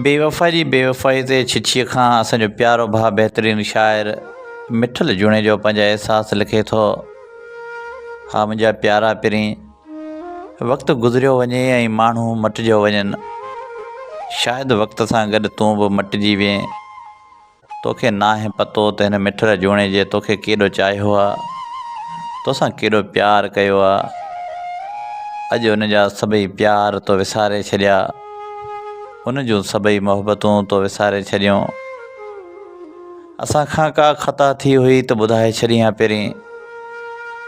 بيوفا جي بيوفائي تي ڇڇيء کان اسان جو پيارو ڀاء بهترين شاعر مٺل جوڻيجو پنهنجا احساس لکي ٿو. ها منهنجا پيارا پرين، وقت گذريو وڃي ۽ ماڻهو مٽجيو وڃن. شايد وقت سان گڏ تون به مٽجي وئين. توکي ناهي پتو ته هن مٺل جوڻيجي توکي ڪيڏو چاهيو آ، توسان ڪيڏو پيار ڪيو آ. اڄ ان جا سڀئي پيار تو وساري ڇڏيا، ان جون سڀئي محبتون تو وساري ڇڏيون. اسان کان ڪا خطا ٿي هئي ته ٻڌائي ڇڏين ها پهرين،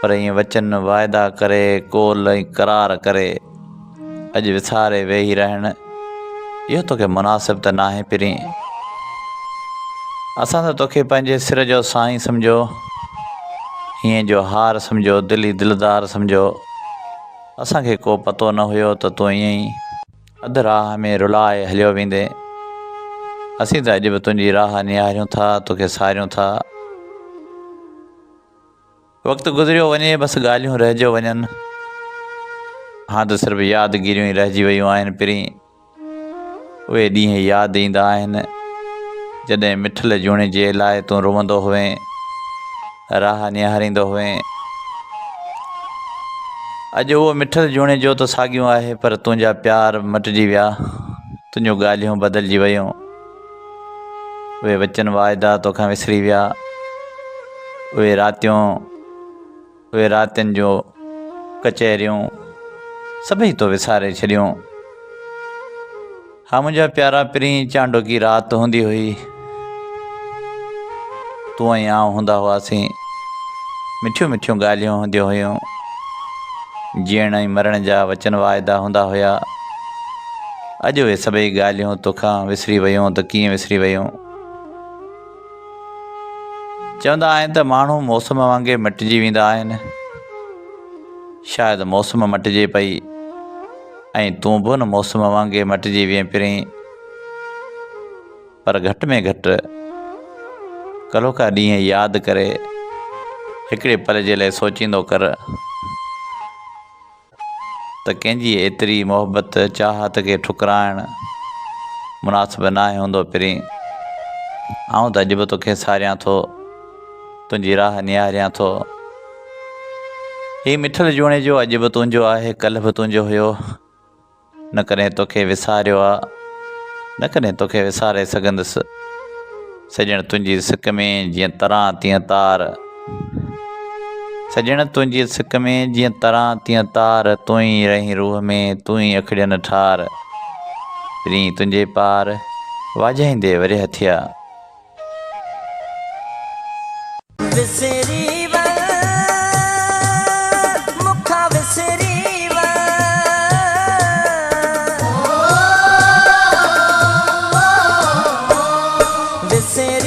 پر ائين وچن واعدا ڪري، قول ۽ قرار ڪري. اڄ وساري ويهي رهڻ اهو توکي مناسب ته ناهي پرين. اسان ته توکي پنهنجي سر جو سائين سمجهيو، هينئين جو هار سمجهيو، دلي دلدار سمجهيو. اسان کي ڪو پتو نه هيو ته تون ائين ئي اڌ راهه ۾ رلائي هليو ويندين. اسين ته اڄ به تنهنجي راهه نهاريون ٿا، توکي ساريون ٿا. وقت گذريو وڃي بس ڳالهيون رهجيو وڃن. هاڻ ته صرف يادگيريون ئي رهجي ويون آهن پرين. اهي ڏينهن ياد ايندا آهن جڏهن مٺل جوڻيجي لاء تون روئندو هئين، راهه نهاريندو هئين. اڄ اهو مٺل جوڻيجو ته ساڳيو آهي پر تنهنجا پيار مٽجي ويا، تنهنجون ڳالهيون بدلجي ويون. اهي وچن واعدا توکان وسري ويا، اهي راتيون، اهي راتين جون ڪچهريون سڀئي تو وساري ڇڏيون. ها منهنجا پيارا پرين چانڊوڪي رات هوندي هئي، تون ۽ آئون هوندا هئاسين، مٺيون مٺيون ڳالهيون هونديون هيون، جيئڻ ۽ مرڻ جا وچن واعدا هوندا هيا. اڄ اهي سڀئي ڳالهيون توکان وسري ويون ته ڪيئن وسري ويون. چوندا آهن ته ماڻهو موسم وانگي مٽجي ويندا آهن. شايد موسم مٽجي پئي ۽ تون به ان موسم وانگي مٽجي وئين پرين. پر گهٽ ۾ گهٽ ڪلهوڪا ڏينهن ياد ڪري هڪڙي پل جي لاء سوچيندو ڪر. ته ڪنهن جي ايتري محبت چاهت کي ٺڪرائڻ مناسب ناهي هوندو پرين. آئون ته اڄ به توکي ساريان ٿو، تنهنجي راهه نهاريان ٿو. هي مٺل جوڻيجو اڄ به تنهنجو آهي، ڪلهه به تنهنجو هيو. نه ڪڏهن توکي وساريو آ، نه ڪڏهن توکي وساري سگهندس. سڄڻ تنهنجي سڪ ۾ جيئن تران تيئن تار. سڄڻ تنهنجي سڪ ۾ جيئن تران تيئن تار، تون ئي رهين روح ۾، تون ئي اکڙين ٺار. پرين تنهنجي پار، واجهائيندي ورهيه ٿيا. وسري وڃ مون کان وسري وڃ. وسري.